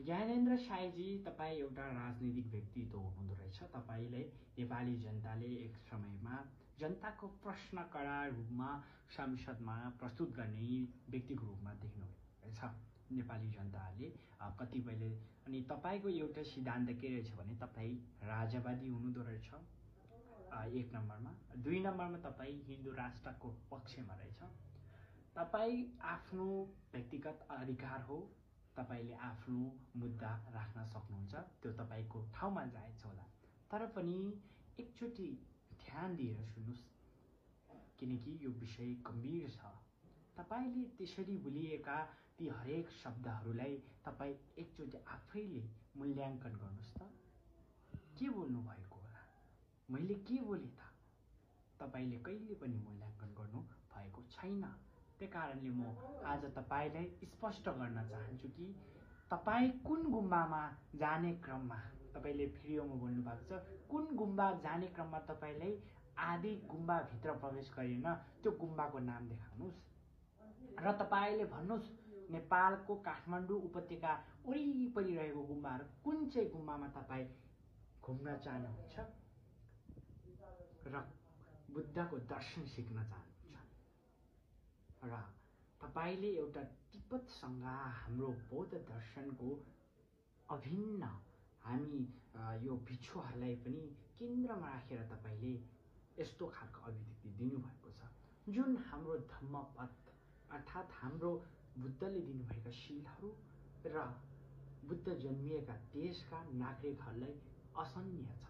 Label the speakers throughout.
Speaker 1: ज्ञानेन्द्र साईजी तपाईँ एउटा राजनीतिक व्यक्तित्व हुनुहुँदो रहेछ। तपाईँले नेपाली जनताले एक समयमा जनताको प्रश्न कडा रूपमा संसदमा प्रस्तुत गर्ने व्यक्तिको रूपमा देख्नुभएको रहेछ नेपाली जनताले कतिपयले। अनि तपाईँको एउटा सिद्धान्त के रहेछ भने तपाईँ राजावादी हुनुहुँदो रहेछ 1 नम्बरमा। 2 नम्बरमा तपाईँ हिन्दू राष्ट्रको पक्षमा रहेछ। तपाईँ आफ्नो व्यक्तिगत अधिकार हो, तपाईले आफ्नो मुद्दा राख्न सक्नुहुन्छ, त्यो तपाईको ठाउँमा जायज होला। तर पनि एकचोटि ध्यान दिएर सुन्नुस्, किनकि यो विषय गम्भीर छ। तपाईले त्यसरी बोलिएका ती हरेक शब्दहरूलाई तपाईँ एकचोटि आफैले मूल्याङ्कन गर्नुस् त। के बोल्नु भएको होला, मैले के बोले त? तपाईले कहिले पनि मूल्याङ्कन गर्नु भएको छैन। त्यही कारणले म आज तपाईलाई स्पष्ट गर्न चाहन्छु कि तपाईँ कुन गुम्बामा जाने क्रममा, तपाईले भिडियोमा बोल्नु भएको छ, कुन गुम्बा जाने क्रममा तपाईलाई आदि गुम्बाभित्र प्रवेश गरेन, त्यो गुम्बाको नाम देखाउनुस् र तपाईँले भन्नुस् नेपालको काठमाडौँ उपत्यका वरिपरि रहेको गुम्बाहरू कुन चाहिँ गुम्बामा तपाईँ घुम्न चाहनुहुन्छ र बुद्धको दर्शन सिक्न चाहनुहुन्छ। र तपाईले एउटा तिब्बतसँग हाम्रो बौद्ध दर्शनको अभिन्न, हामी यो भिक्षुहरूलाई पनि केन्द्रमा राखेर तपाईले यस्तो खालको अभिव्यक्ति दिनुभएको छ, जुन हाम्रो धम्मपद अर्थात् हाम्रो बुद्धले दिनुभएका शीलहरू र बुद्ध जन्मिएका देशका नागरिकहरूलाई असह्य छ।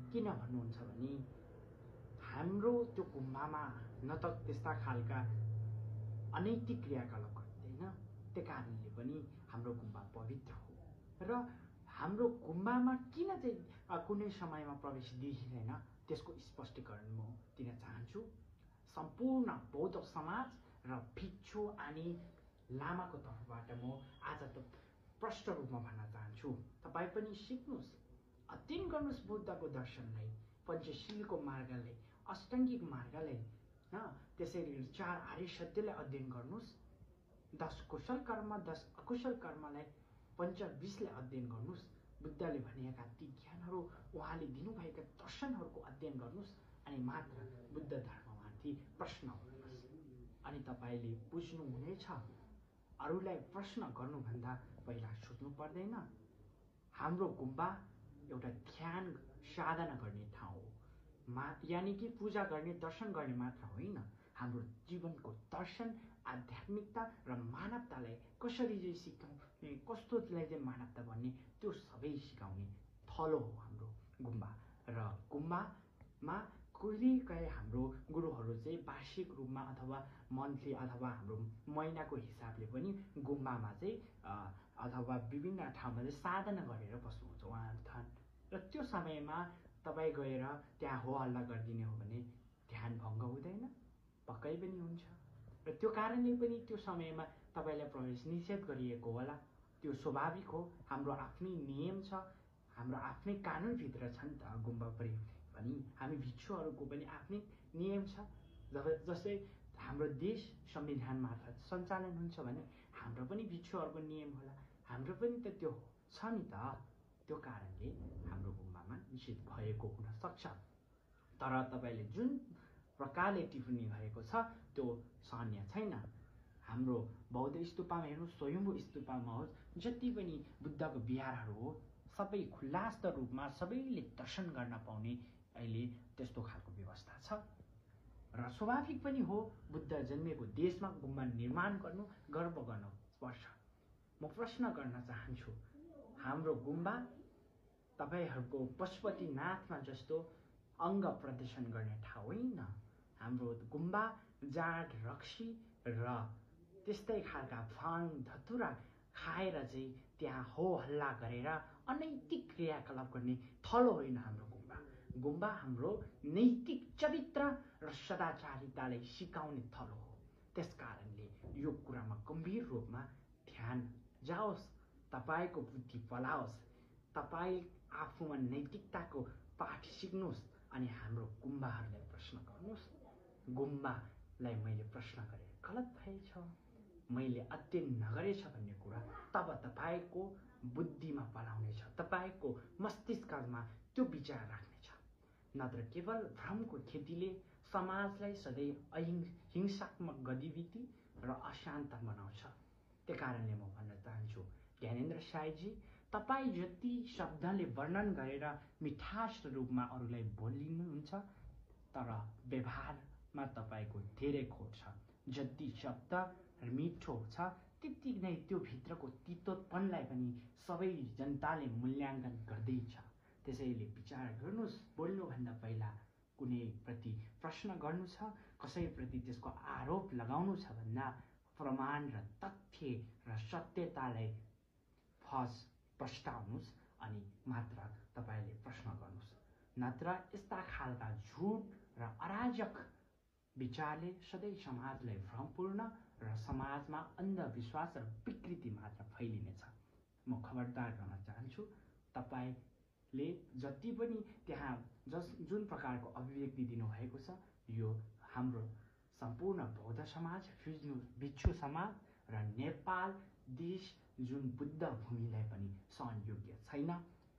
Speaker 1: किन भन्नुहुन्छ भने हाम्रो त्यो गुम्बामा न त त्यस्ता खालका अनैतिक क्रियाकलाप गरिँदैन, त्यही कारणले पनि हाम्रो गुम्बा पवित्र हो। र हाम्रो गुम्बामा किन चाहिँ कुनै समयमा प्रवेश दिइँदैन, त्यसको स्पष्टीकरण म दिन चाहन्छु। सम्पूर्ण बौद्ध समाज र भिक्षु अनि लामाको तर्फबाट म आज त प्रष्ट रूपमा भन्न चाहन्छु, तपाईँ पनि सिक्नुस्, अध्ययन गर्नुस् बुद्धको दर्शनलाई, पञ्चशीलको मार्गलाई, अष्टाङ्गिक मार्गलाई, त्यसरी 4 आर्य सत्यलाई अध्ययन गर्नुस्। 10 कुशल कर्म 10 अकुशल कर्मलाई 25लाई अध्ययन गर्नुस्। बुद्धले भनेका ती ज्ञानहरू, उहाँले दिनुभएका दर्शनहरूको अध्ययन गर्नुस् अनि मात्र बुद्ध धर्ममाथि प्रश्न गर्नुस्। अनि तपाईँले बुझ्नुहुनेछ, अरूलाई प्रश्न गर्नुभन्दा पहिला सोच्नु पर्दैन। हाम्रो गुम्बा एउटा ध्यान साधना गर्ने ठाउँ हो, यानि कि पूजा गर्ने, दर्शन गर्ने मात्र होइन। हाम्रो जीवनको दर्शन, आध्यात्मिकता र मानवतालाई कसरी चाहिँ सिकाउने, कस्तोलाई चाहिँ मानवता भन्ने, त्यो सबै सिकाउने थलो हो हाम्रो गुम्बा। र गुम्बामा कहिलेकाहीँ हाम्रो गुरुहरू चाहिँ वार्षिक रूपमा अथवा मन्थली अथवा हाम्रो महिनाको हिसाबले पनि गुम्बामा चाहिँ अथवा विभिन्न ठाउँमा चाहिँ साधना गरेर बस्नुहुन्छ उहाँहरू। र त्यो समयमा तपाईँ गएर त्यहाँ हो हल्ला गरिदिने हो भने ध्यान भङ्ग हुँदैन, पक्कै पनि हुन्छ। र त्यो कारणले पनि त्यो समयमा तपाईँलाई प्रवेश निषेध गरिएको होला, त्यो स्वाभाविक हो। हाम्रो आफ्नै नियम छ, हाम्रो आफ्नै कानुनभित्र छ नि त गुम्बा पनि। हामी भिक्षुहरूको पनि आफ्नै नियम छ। जस्तै हाम्रो देश संविधान मार्फत सञ्चालन हुन्छ भने हाम्रो पनि भिक्षुहरूको नियम होला, हाम्रो पनि त त्यो छ नि त। त्यो कारणले हाम्रो गुम्बामा निषेध भएको हुन सक्छ। तर तपाईले जुन प्रकारले टिप्पणी गरेको छ त्यो सहनीय छैन। हाम्रो बौद्ध स्तूपमा हेर्नुहोस्, स्वयम्भू स्तूपमा होस्, जति पनि बुद्धको विहारहरू हो, सबै खुल्लास्त रूपमा सबैले दर्शन गर्न पाउने अहिले त्यस्तो खालको व्यवस्था छ। र स्वाभाविक पनि हो, बुद्ध जन्मिएको देशमा गुम्बा निर्माण गर्नु, गर्व गर्नु पर्छ। म प्रश्न गर्न चाहन्छु, हाम्रो गुम्बा तपाईहरूको पशुपतिनाथमा जस्तो अङ्ग प्रदर्शन गर्ने ठाउँ होइन। हाम्रो गुम्बा जाँड रक्सी र त्यस्तै खालका भाङ धतुरा खाएर चाहिँ त्यहाँ हो हल्ला गरेर अनैतिक क्रियाकलाप गर्ने थलो होइन हाम्रो गुम्बा। गुम्बा हाम्रो नैतिक चरित्र र सदाचारितालाई सिकाउने थलो हो। त्यस कारणले यो कुरामा गम्भीर रूपमा ध्यान जाओस्, तपाईको बुद्धि फलाओस्, तपाईँ आफूमा नैतिकताको पाठ सिक्नुहोस् अनि हाम्रो गुम्बाहरूलाई प्रश्न गर्नुहोस्। गुम्बालाई मैले प्रश्न गरेँ गलत भएछ, मैले अध्ययन नगरेछ भन्ने कुरा तब तपाईको बुद्धिमा पलाउनेछ, तपाईको मस्तिष्कमा त्यो विचार राख्नेछ। नत्र केवल भ्रमको खेतीले समाजलाई सधैँ हिंसात्मक गतिविधि र अशान्त बनाउँछ। त्यही कारणले म भन्न चाहन्छु, ज्ञानेन्द्र साईजी, तपाईँ जति शब्दले वर्णन गरेर मिठास रूपमा अरूलाई बोलिनुहुन्छ, तर व्यवहारमा तपाईँको धेरै खोट छ। जति शब्द मिठो छ, त्यति नै त्यो भित्रको तितोपनलाई पनि सबै जनताले मूल्याङ्कन गर्दैछ। त्यसैले विचार गर्नुहोस्, बोल्नुभन्दा पहिला कुनै प्रति प्रश्न गर्नु छ, कसैप्रति त्यसको आरोप लगाउनु छ भन्दा प्रमाण र तथ्य र सत्यतालाई प्रस्ताउनुहोस् अनि मात्र तपाईले प्रश्न गर्नुहोस्। नत्र यस्ता खालका झुट र अराजक विचारले सधैँ समाजलाई भ्रमपूर्ण र समाजमा अन्धविश्वास र विकृति मात्र फैलिनेछ। म खबरदार गर्न चाहन्छु, तपाईले जति पनि त्यहाँ जुन प्रकारको अभिव्यक्ति दिनुभएको छ, यो हाम्रो सम्पूर्ण बौद्ध समाज, भिक्षु समाज र नेपाल देश जुन बुद्ध भूमिलाई पनि सहनयोग्य छैन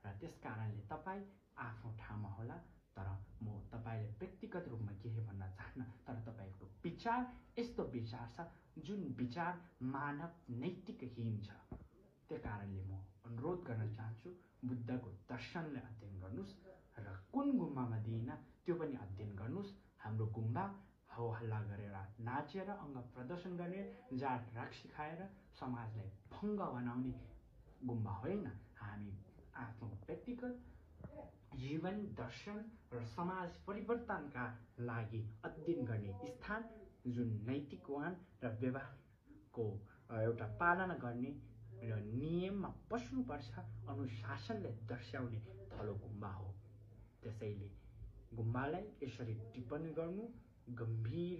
Speaker 1: र त्यस कारणले तपाईँ आफ्नो ठाउँमा होला। तर म तपाईले व्यक्तिगत रूपमा केही भन्न चाहन्न, तर तपाईको विचार यस्तो विचार छ जुन विचार मानव नैतिकहीन छ। त्यही कारणले म अनुरोध गर्न चाहन्छु, बुद्धको दर्शनलाई अध्ययन गर्नुहोस् र कुन गुम्बामा दिइन त्यो पनि अध्ययन गर्नुहोस्। हाम्रो गुम्बा हो हल्ला गरेर, नाचेर, अङ्ग प्रदर्शन गर्ने, जात राग सिकाएर समाजलाई भङ्ग बनाउने गुम्बा होइन। हामी आफ्नो व्यक्तिगत जीवन दर्शन र समाज परिवर्तनका लागि अध्ययन गर्ने स्थान, जुन नैतिकवान र व्यवहारको एउटा पालना गर्ने र नियममा बस्नुपर्छ, अनुशासनलाई दर्शाउने थलो गुम्बा हो। त्यसैले गुम्बालाई यसरी टिप्पणी गर्नु गम्भीर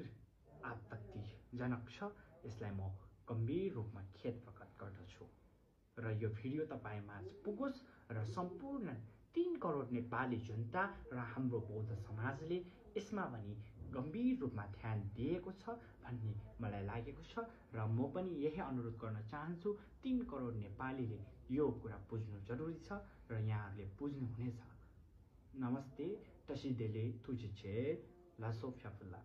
Speaker 1: आपत्तिजनक छ। यसलाई म गम्भीर रूपमा खेद प्रकट गर्दछु र यो भिडियो तपाईमाझ पुगोस् र सम्पूर्ण 3 करोड नेपाली जनता र हाम्रो बौद्ध समाजले यसमा पनि गम्भीर रूपमा ध्यान दिएको छ भन्ने मलाई लागेको छ र म पनि यही अनुरोध गर्न चाहन्छु, 3 करोड नेपालीले यो कुरा बुझ्नु जरुरी छ र यहाँहरूले बुझ्नुहुनेछ। नमस्ते, तसिदेले तुझे लासो फ्याफुल्ला।